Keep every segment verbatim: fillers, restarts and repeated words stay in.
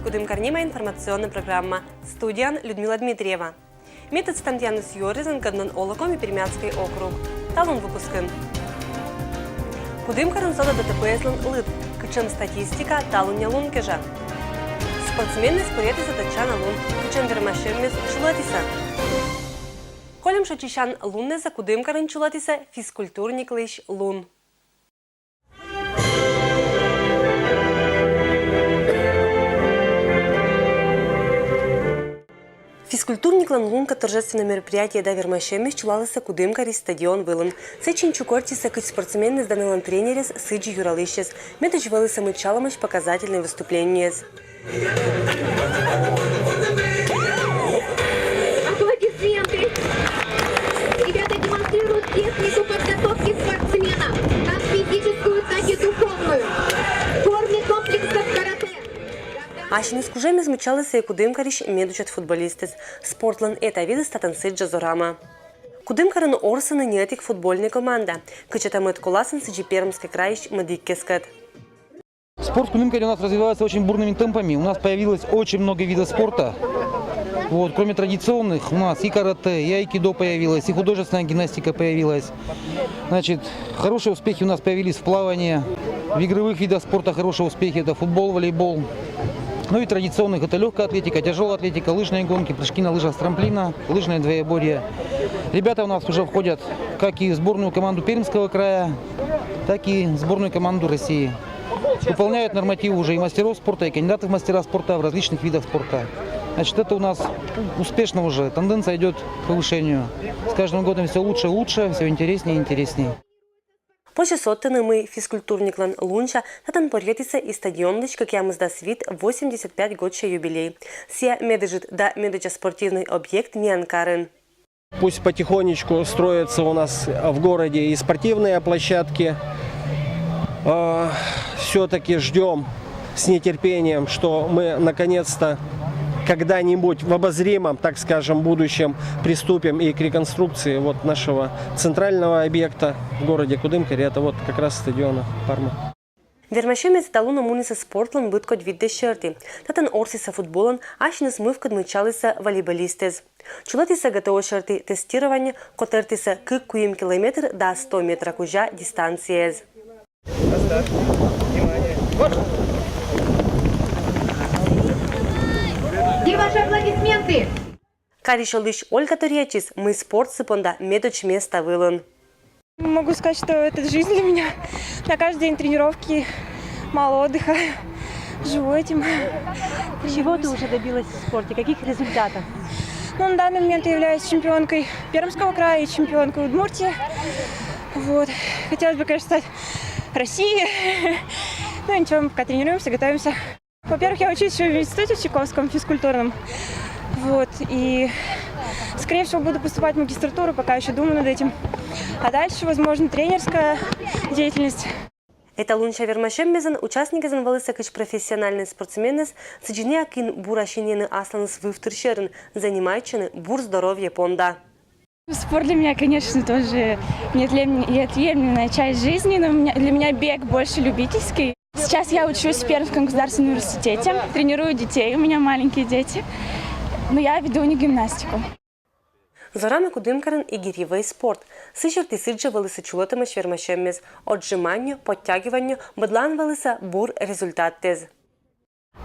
Кудымкар нима информационнӧй программа. Студияын Людмила Дмитриева. Ме тӧдмасям тіянӧс юӧръясӧн, кодкӧ нин олӧ Коми-Пермяцкӧй округ. Талун выпускын. Кудымкарын содӧ ДТП-ъяслӧн лыд. Кутшӧм статистика талунъя лун кежлӧ. Спортсменныс пӧръятісӧ татчана лун. Кутшӧм вермасьӧмъяс чулӧтісӧ. Кольӧм шочысян луннас Кудымкарын чулӧтісӧ физкультурниклысь лун. Физкультурниклӧн лункӧд торжественнӧй мероприятие да вермасьӧмъяс чулалісны Кудымкарысь стадион вылын. Сэтчӧ чукӧртчисны кыдз спортсменныс да нылӧн тренеръяс, сідзи юралысьяс. Медводз вӧлісны мыччалӧмаӧсь показательнӧй выступлениеяс. Аплодисменты. Ребята демонстрируют технику подготовки спортсменов, как физическую, так и духовную. В форме комплексов каратэ. Ассьыныс кужӧмъяс мыччалісны Кудымкарысь медучӧт футболистъяс. Спортлӧн этавидыс татӧн сідз жӧ зорама. Кудымкарын ворсӧны ньӧтик футбольнӧй команда. Кӧсъя, мый коласын сідзи Пермскӧй крайысь мӧдысь кыскӧд. Спорт в Кудымкаре у нас развивается очень бурными темпами. У нас появилось очень много видов спорта. Вот, кроме традиционных, у нас и каратэ, и айкидо появилось, и художественная гимнастика появилась. Значит, хорошие успехи у нас появились в плавании, в игровых видах спорта хорошие успехи, это футбол, волейбол. Ну и традиционных, это легкая атлетика, тяжелая атлетика, лыжные гонки, прыжки на лыжах с трамплина, лыжное двоеборье. Ребята у нас уже входят как и в сборную команду Пермского края, так и в сборную команду России. Выполняют нормативы уже и мастеров спорта, и кандидатов в мастера спорта в различных видах спорта. Значит, это у нас успешно уже, тенденция идет к повышению. С каждым годом все лучше и лучше, все интереснее и интереснее. Позьӧ содтыны, мый физкультурниклӧн лунся татӧн пӧръятісны и стадионлысь кӧкъямысдас вит, восемьдесят пять годся юбилей. Сійӧ медыджыд да медоддза спортивнӧй объект миян карын. Пусть потихонечку строятся у нас в городе и спортивные площадки. Все-таки ждем с нетерпением, что мы наконец-то когда-нибудь в обозримом, так скажем, будущем приступим и к реконструкции вот нашего центрального объекта в городе Кудымкаре. Это вот как раз стадиона Парма. Вермасьӧмъяс талун мунісны спортлӧн быдкодь видъяс серти. Татӧн ворсісны футболӧн, ассьыныс мывкыд мыччалісны волейболистъяс. Чулӧтісны ГТО серти тестирование, котӧртісны кык-куим километр да сто метра кузя дистанцияяс. Где ваши аплодисменты? Карысь олысь Ольга торъяччис, мый спорт сы понда медодз места вылын. Могу сказать, что это жизнь для меня. На каждый день тренировки, мало отдыха. Живу этим. Чего ты уже добилась в спорте? Каких результатов? Ну, на данный момент я являюсь чемпионкой Пермского края и чемпионкой Удмуртии. Вот. Хотелось бы, конечно, стать России. Ну, ничего, мы пока тренируемся, готовимся. Во-первых, я учусь ещё в институте в Чайковском физкультурном. Вот, и, скорее всего, буду поступать в магистратуру, пока ещё думаю над этим. А дальше, возможно, тренерская деятельность. Эталунся вермасьӧмъяслӧн участникъясӧн вӧлісны кыдз профессиональнӧй спортсменъяс, сідзи нӧ, кин бура синйӧны асланыс вывтыр сьӧрын, занимайтчӧны бур здоровье понда. Спорт для меня, конечно, тоже неотъем-, неотъемлемая часть жизни, но у меня, для меня бег больше любительский. Сейчас я учусь в Пермском государственном университете, тренирую детей, у меня маленькие дети, но я веду у них гимнастику. Зорама Кудымкарын и гирьевӧй спорт. Сы серти сідз жӧ вӧлісны чулӧтӧмаӧсь вермасьӧмъяс, отжиманье, подтягиванье, быдлаын вӧлісны бур результатъяс.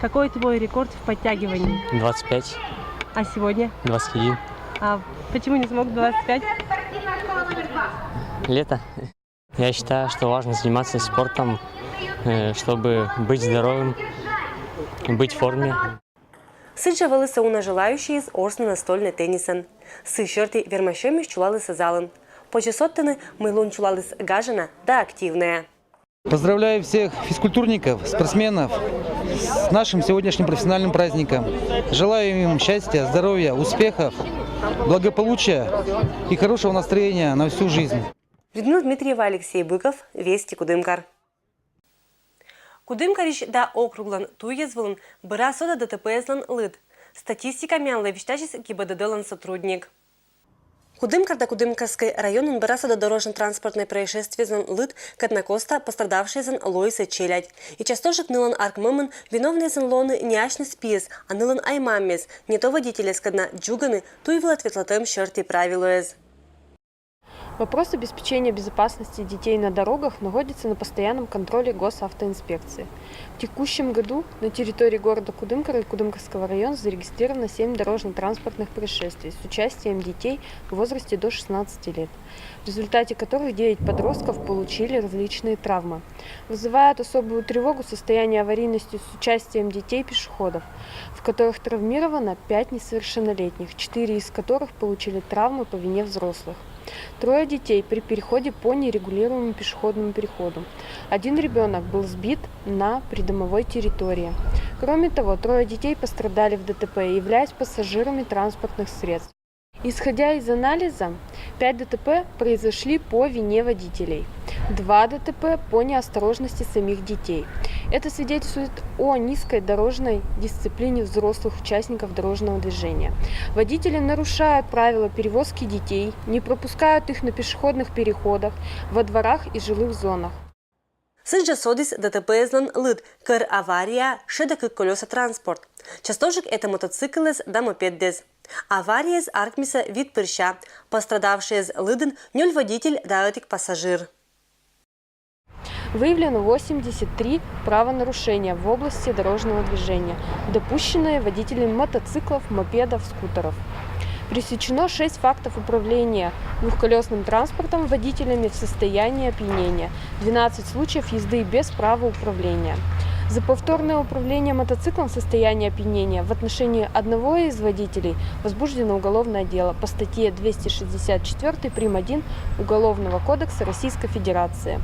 Какой твой рекорд в подтягивании? Двадцать пять. А сегодня? Двадцать один. А почему не смог двадцать пять? Лето. Я считаю, что важно заниматься спортом, э, чтобы быть здоровым, быть в форме. Сідз жӧ вӧлісны уна желающӧйяс ворсны настольнӧй теннисӧн. Сы серти вермасьӧмъяс чулалісны залын. Позьӧ содтыны, мый лун чулаліс гажана да активнӧя. Поздравляю всех физкультурников, спортсменов с нашим сегодняшним профессиональным праздником. Желаю им счастья, здоровья, успехов, благополучия и хорошего настроения на всю жизнь. Людмила Дмитриева, Алексей Быков, «Вести Кудымкар». Кудымкарысь да округлӧн туйяс вылын бура содӧ ДТП-яслӧн лыд. Статистика миянлы висьтасис ГИБДД-лӧн сотрудник. Кудымкар да Кудымкарскӧй районын бӧръя дорожно-транспортнӧй происшествиесӧн лыд, кӧтнӧ коста пострадавшӧйӧн лоисӧ челядь. И частӧджык нылӧн аркмӧмын виновнӧйӧн лоӧны не асьныс пиыс, а нылӧн аймамыс, не то водительӧс, кӧдна дзугӧны туй вылӧ ветлӧмтӧм сьӧрті правилӧяс. Вопрос обеспечения безопасности детей на дорогах находится на постоянном контроле Госавтоинспекции. В текущем году на территории города Кудымкара и Кудымкарского района зарегистрировано семь дорожно-транспортных происшествий с участием детей в возрасте до шестнадцати лет, в результате которых девять подростков получили различные травмы. Вызывают особую тревогу состояние аварийности с участием детей-пешеходов, в которых травмировано пять несовершеннолетних, четыре из которых получили травмы по вине взрослых. Трое детей при переходе по нерегулируемому пешеходному переходу. Один ребенок был сбит на придомовой территории. Кроме того, трое детей пострадали в ДТП, являясь пассажирами транспортных средств. Исходя из анализа, пять ДТП произошли по вине водителей, два ДТП по неосторожности самих детей. Это свидетельствует о низкой дорожной дисциплине взрослых участников дорожного движения. Водители нарушают правила перевозки детей, не пропускают их на пешеходных переходах, во дворах и жилых зонах. Сідзжӧ содіс ДТП-ӧн лыд, кӧр аварияӧ шедӧ кык колёса транспорт. Частӧджык этӧ мотоциклыс да мопедыс. Аварияыс аркмисӧ вит пырся. Пострадавшӧйӧс лыдын нёль водитель да ӧтик пассажир. Выявлено восемьдесят три правонарушения в области дорожного движения, допущенные водителями мотоциклов, мопедов, скутеров. Пресечено шесть фактов управления двухколесным транспортом водителями в состоянии опьянения, двенадцать случаев езды без права управления. За повторное управление мотоциклом в состоянии опьянения в отношении одного из водителей возбуждено уголовное дело по статье двести шестьдесят четыре прим. один Уголовного кодекса Российской Федерации,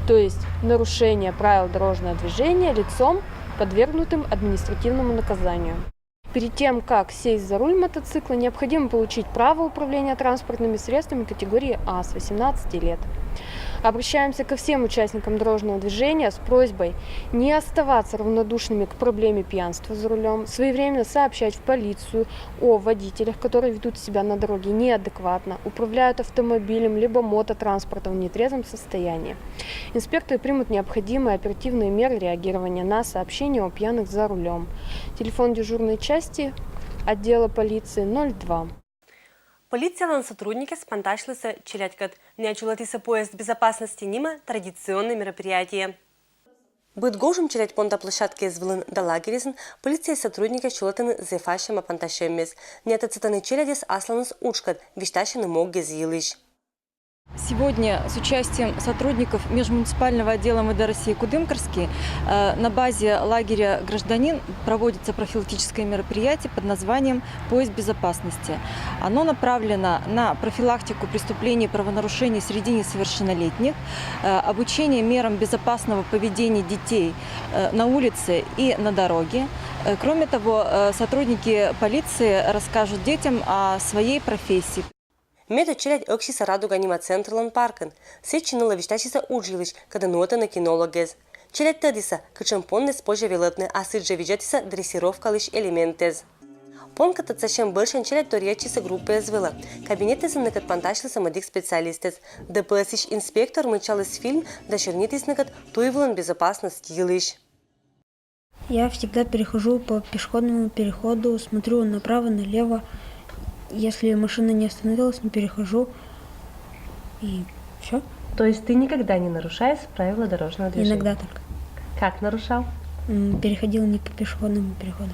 то есть нарушение правил дорожного движения лицом, подвергнутым административному наказанию. Перед тем, как сесть за руль мотоцикла, необходимо получить право управления транспортными средствами категории А с восемнадцати лет. Обращаемся ко всем участникам дорожного движения с просьбой не оставаться равнодушными к проблеме пьянства за рулем, своевременно сообщать в полицию о водителях, которые ведут себя на дороге неадекватно, управляют автомобилем либо мототранспортом в нетрезвом состоянии. Инспекторы примут необходимые оперативные меры реагирования на сообщения о пьяных за рулем. Телефон дежурной части отдела полиции ноль два. Полициялӧн сотрудникъяс пантасьлісны челядькӧд. Найӧ чулӧмтісны «Поезд безопасности» нима традиционнӧй мероприятие. Быд гожӧм челядь понда площадкаыс вылын да лагерьысын полиция сотрудникъяс чулӧмтӧны зэв асьным пантасьӧмӧс. Найӧ тӧдсӧ тӧдӧны челядьӧс асланыс уджкӧд, висьтасьӧны могъяс йылысь. Сегодня с участием сотрудников межмуниципального отдела МВД России Кудымкарский э, на базе лагеря «Гражданин» проводится профилактическое мероприятие под названием «Поезд безопасности». Оно направлено на профилактику преступлений и правонарушений среди несовершеннолетних, э, обучение мерам безопасного поведения детей э, на улице и на дороге. Э, Кроме того, э, сотрудники полиции расскажут детям о своей профессии. Медводз челядь ӧксисӧ «Радуга» нима центрлӧн паркын. Сэтчӧ нылӧ висьтасисӧ удж йылысь, кодӧн нуӧдӧны кинологъяс. Челядь тӧдісӧ, кытшӧм понйӧс позьӧ велӧдны, а сідзжӧ видзӧдісӧ дрессировкалысь элементъяс. Понкӧд тӧдсасьӧм бӧрсянь челядь торъятчисӧ группаяс вылӧ. Кабинетъясын ныкӧд пантасьлісны мӧдик специалистыс. ДПС-ысь инспектор мыччаліс фильм да сёрнитіс ныкӧд туй вылын безопасность йылысь. Я всегда перехожу по пешеходному переходу, смотрю направо, налево. Если машина не остановилась, не перехожу. И все. То есть ты никогда не нарушаешь правила дорожного движения? Иногда только. Как нарушал? М, Переходил не по пешеходному переходу.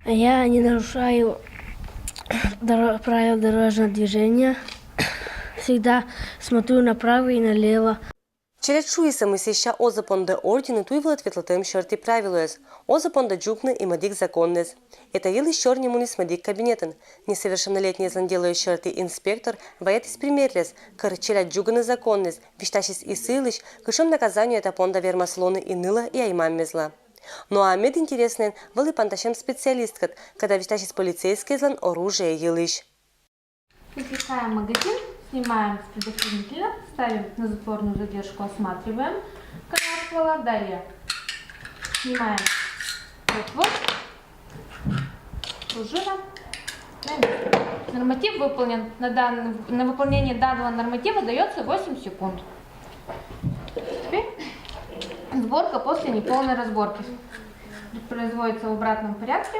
Я не нарушаю доро- правила дорожного движения. Всегда смотрю направо и налево. Челядь шуисӧ, мый сэсся оз-ӧ пондӧ ордйыны туй вылӧ ветлӧмтӧм сьӧрті правилӧяс, оз-ӧ пондӧ дзугны и мӧдик законныс. Этайӧ сёрни муніс мӧдик кабинетын. Несовершеннолетнӧйӧслӧн делӧыс сьӧрті инспектор вайӧдіс примеръяс, кор челядь дзугӧны законныс, висьтасис и сы йылысь, кутшӧм наказание та понда вермас лоны и нылӧ, и аймамыслы. Но а мед интереснӧйӧн вӧлі пантасьӧм специалисткӧд, коді висьтасис полицейскӧйӧслӧн оружие йылысь. Выпускаем магазин, снимаем с предохранителя, ставим на затворную задержку, осматриваем канал ствола. Далее снимаем затвор, пружина, Норматив выполнен. На, дан... на выполнение данного норматива дается восемь секунд. Теперь сборка после неполной разборки производится в обратном порядке.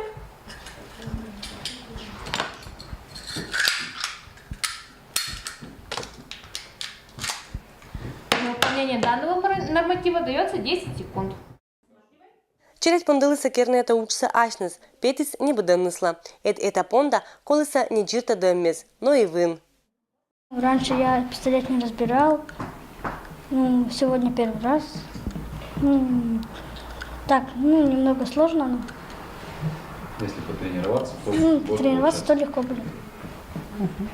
На выполнение данного норматива дается десять секунд. Челядь пондылыса керны эта уджса асьныс, петіс небыдӧннысла. Эд эта понда коліса не дзирта дӧммез, но и вын. Раньше я пистолет не разбирал. Ну, сегодня первый раз. Ну, так, ну, немного сложно, но... Если потренироваться, то... Ну, тренироваться, то легко будет.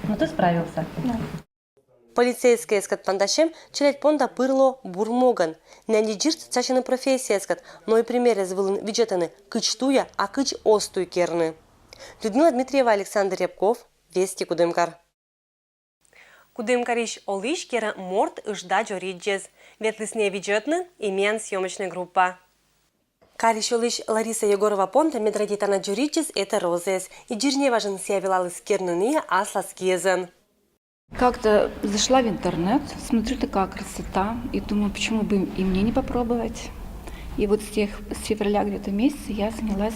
Ну, ты справился. Да. Полицейскӧйяскӧд пантасьӧм челядь понда пыр лоӧ бур могӧн. Нэнди дзирд часьӧны профессияяскӧд, но и примеръяс вылын видзӧдӧны, кыдз туя, а кыдз оз туй керны. Людмила Дмитриева, Александр Рябков, Вести, Кудымкар. Кудымкарысь олысь керӧ морт ыжда дзоридзьӧс. Ветлісны видзӧдны и миян съёмочнӧй группа. Карысь олысь Лариса Егорова понда мед радейтана дзоридзьӧс эта розаяс. И дзирд неважӧн сійӧ велаліс керныныя аслас киӧзӧн. Как-то зашла в интернет, смотрю, такая красота, и думаю, почему бы и мне не попробовать. И вот с тех, с февраля где-то месяца я занялась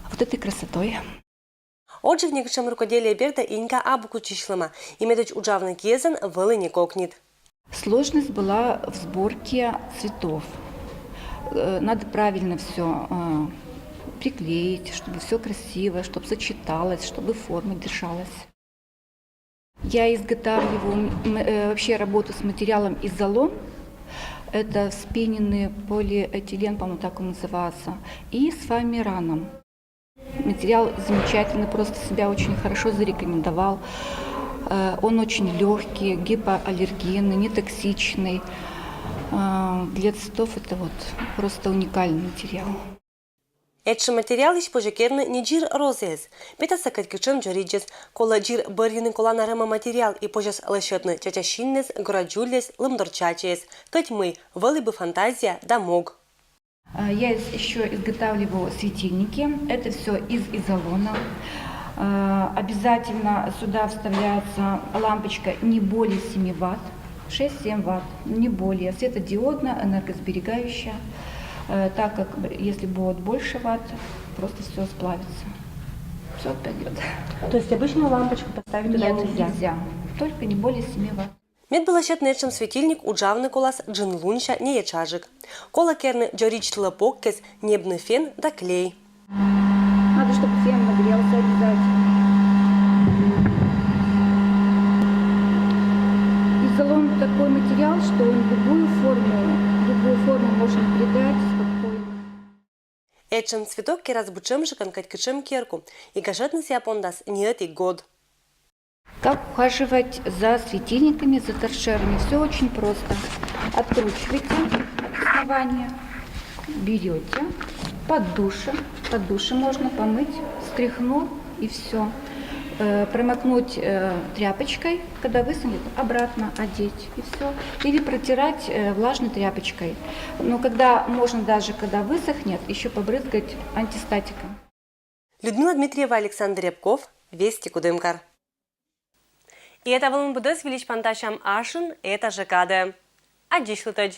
вот этой красотой. Отже, некутшӧм рукоделие бердӧ инька абу кутчысьлӧма, и медводз уджавны киӧзӧн вӧлі некокнит. Сложность была в сборке цветов. Э, Надо правильно все приклеить, чтобы все красиво, чтобы сочеталось, чтобы форма держалась. Я изготавливаю м, э, вообще работу с материалом изолон. Это вспененный полиэтилен, по-моему, так он называется, и с фоамираном. Материал замечательный, просто себя очень хорошо зарекомендовал. Э, Он очень легкий, гипоаллергенный, нетоксичный. Э, Для цветов это вот просто уникальный материал. Этшӧм материалысь позьӧ керны не дзир розаяс. Петас кӧть кутшӧм дзоридзьӧс. Колӧ дзир бӧрйыны колана рӧма материал и позяс лӧсьӧдны чачасиннас, гора дзульяс, лымдор чачаяс. Кӧть мый, вӧлі бы фантазия да мог. А, Я еще изготавливаю светильники. Это все из изолона. А, Обязательно сюда вставляется лампочка не более семи ватт. шесть-семь ватт, не более. Светодиодная, энергосберегающая, э, так как б- если будет больше ватт, просто все сплавится. Все отпадет. То есть обычную лампочку поставить туда Нет, нельзя? нельзя. Только не более семи ватт. Мед бы лӧсьӧдны этшӧм светильник, уджавны колас джынлунся неетшаджык. Колӧ керны дзоридзлы поккӧс, ньӧбны фен да клей. Надо, чтобы фен нагрелся обязательно. Изолон такой материал, что он любую форму, любую форму можно придать спокойно. Этшӧм цветок керас быдсямджыкӧн кӧть кутшӧм керку, и гажӧдны сійӧ пондас не ӧти год. Как ухаживать за светильниками, за торшерами? Все очень просто. Откручиваете основание, берете, под душем, под душем можно помыть, стряхнул и все. Промокнуть э, тряпочкой, когда высохнет, обратно одеть и все. Или протирать э, влажной тряпочкой. Но когда можно даже, когда высохнет, еще побрызгать антистатиком. Людмила Дмитриева, Александр Рябков, Вести, Кудымкар. И эта вылын быдӧс. Выльысь пантасям ашын этажӧ кадӧ. Аддзысьлытӧдз.